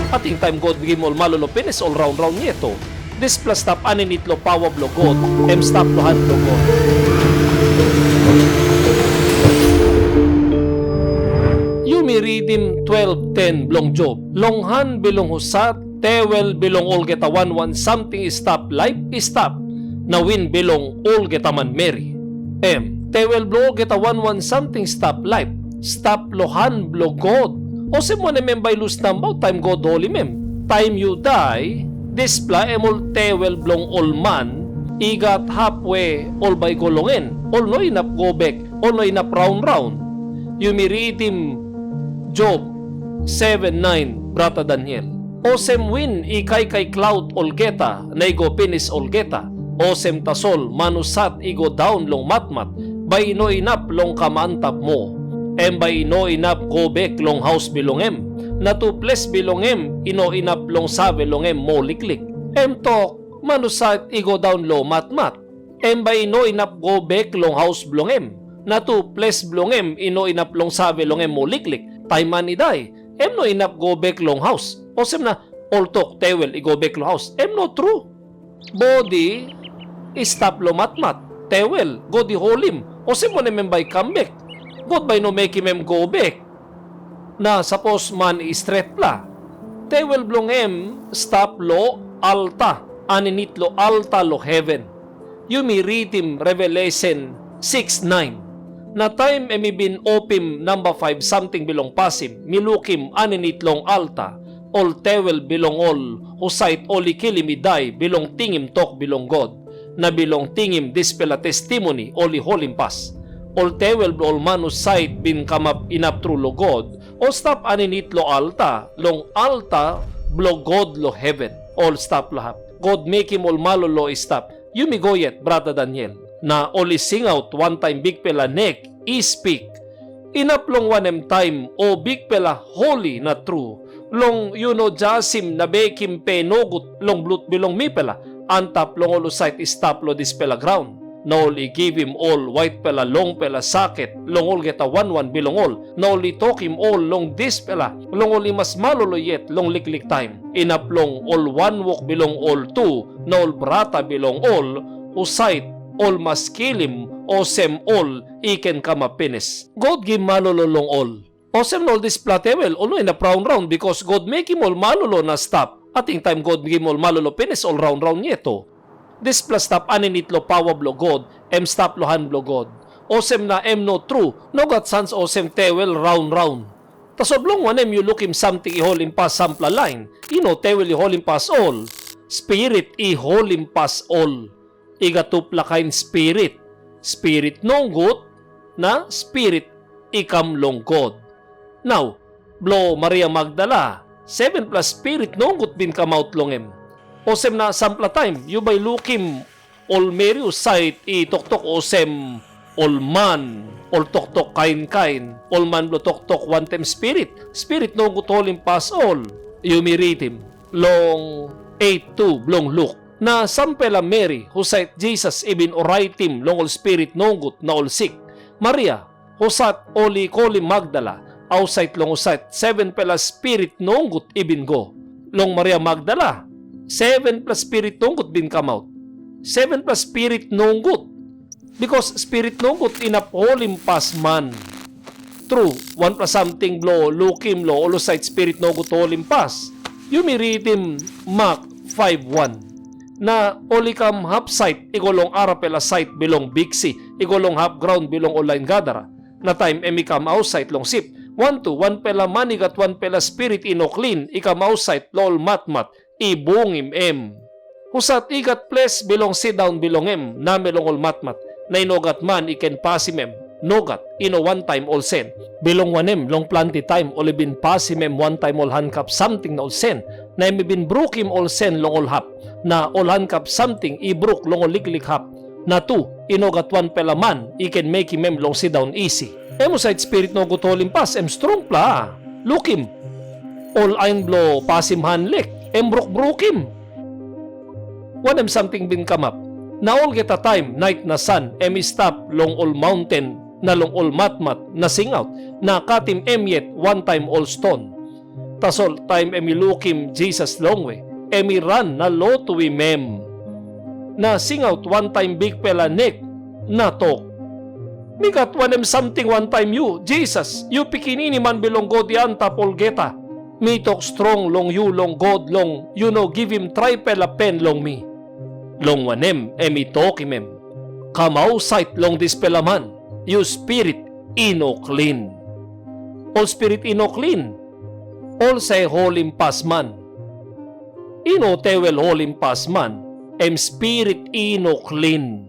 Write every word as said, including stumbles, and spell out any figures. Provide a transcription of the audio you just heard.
Ating taim God givim ol malolo pinis ol raun raun yet o. Dispela stap aninit long paua bilong God, em stap long han bilong God. Yumi ritim twelve ten bilong Job. Long han bilong husat tewel bilong olgeta wan wan samting i stap laip i stap, na win bilong olgeta manmeri. Em, tewel bilong olgeta wan wan samting stap laip, stap long han bilong God. Olsem wanem em bai i lus nabaut taim God holim em? Taim yu dai, dispela em ol tewel bilong ol man i gat hap we ol bai i go long en, ol no inap go bek, ol no inap raun raun. Yumi ritim Job seven nine, brata Daniel. Olsem win i kaikai klaut olgeta na i go pinis olgeta, olsem tasol man husat i go daun long matmat, bai i no inap long kam antap moa. Em bai i no inap go bek long haus bilong em, na tu ples bilong em i no inap long save long em moa liklik. Em tok, man husat i go daun long matmat, em bai i no inap go bek long haus bilong em, na tu ples bilong em i no inap long save long em moa liklik. Taim man i dai, em no inap go bek long haus. Olsem na ol tok tewel i go bek long haus, em no tru. Bodi i stap long matmat, tewel God i holim, olsem wanem em bai i kam bek? God bai i no mekim em go bek. Na sapos man i stretpela, tewel bilong em stap long alta, aninit long alta long heven. Yumi ritim Revelation six nine. Na taim em i bin opim namba faiv samting bilong pasim, mi lukim aninit long alta, ol tewel bilong ol husat ol i kilim i dai bilong tingim tok bilong God, na bilong tingim dispela testimoni ol i holimpas. Ol tewel bilong ol man husat bin kamap inap tru long God, ol stap aninit long alta, long alta bilong God long heven, ol stap long hap. God mekim ol malolo i stap. Yumi go yet, brata Daniel. Na ol i singaut wantaim bikpela nek i spik, "Inap long wanem taim, o Bikpela holi na tru, long yu no jasim na bekim pe nogut long blut bilong mipela antap long ol husat i stap long dispela graun?" Na ol i givim ol waitpela longpela saket long olgeta wan wan bilong ol, na ol i tokim ol long dispela, long ol i mas malolo yet long liklik taim, inap long ol wanwok bilong ol tu na ol brata bilong ol, husat ol mas kilim, olsem ol i ken kamap pinis. God givim malolo long ol. Olsem na ol dispela tewel, ol no inap raun raun, bikos God mekim ol malolo na stap. Ating taim God givim ol malolo pinis, ol raun raun yet o. Dispela stap aninit long paua bilong God, em stap long han bilong God. Olsem na em no tru, no gat sans olsem tewel raun raun. Tasol bilong wanem yu lukim samting i holimpas sampela lain? I no tewel i holimpas ol, Spirit i holimpas ol. I gat tupela kain spirit, spirit nogut na spirit i kam long God. Nau, bilong Maria Magdala, sevenpela spirit nogut bin kamaut long em. Olsem na sampela taim yu bai lukim ol meri husat i toktok olsem ol man, ol toktok kain kain, ol man bilong toktok wantaim spirit, spirit nogut holimpas ol. Yumi ritim long eight two bilong Luk. Na sampela meri husat Jisas i bin oraitim long ol spirit nogut na ol sik, Maria, husat ol i kolim Magdala, ausait long husat sevenpela spirit nogut i bin go. Long Maria Magdala, sevenpela spirit nogut bin kamaut. Sevenpela spirit nogut, bikos spirit nogut inap holimpas man. Tru, wanpela samting bilong lukim long ol husat spirit nogut holimpas, yumi ritim Mak five one. Na ol i kam hapsait i go long arapela sait bilong biksi, i go long hap graun bilong ol lain gadara. Na taim em i kam ausait long sip, wantu wanpela man i gat wanpela spirit i no klin i kam ausait long ol matmat, i bungim em. Husat i gat ples bilong sindaun bilong em namel long ol matmat, na i no gat man i ken pasim em? Nogat, i no wantaim ol sen. Bilong wanem, long planti taim ol i bin pasim em wantaim ol hankap samting na ol sen, na em i bin brukim ol sen long ol hap, na ol hankap samting i bruk long ol liklik hap, na tu, i no gat wanpela man i ken mekim em long sindaun isi. Em husat spirit nogut holimpas, em strongpela. Lukim, ol ain bilong pasim han lek, em brukbrukim. Wanem samting bin kamap? Na olgeta taim nait na san em i stap long ol maunten na long ol matmat na singaut, na katim em yet wantaim ol ston. Tasol taim em i lukim Jisas longwe, em i ran na lotuim em, na singaut wantaim bikpela nek na tok, "Mi gat wanem samting wantaim yu, Jisas, yu Pikinini Man bilong God i antap olgeta? Mi tok strong long yu long God long yu no givim traipela pen long mi. Long wanem, em i tokim em, 'Kam ausait long dispela man, yu spirit i no klin.'" Ol spirit i no klin, ol save holim pasman. I no tewel holim pasman, em spirit i no klin.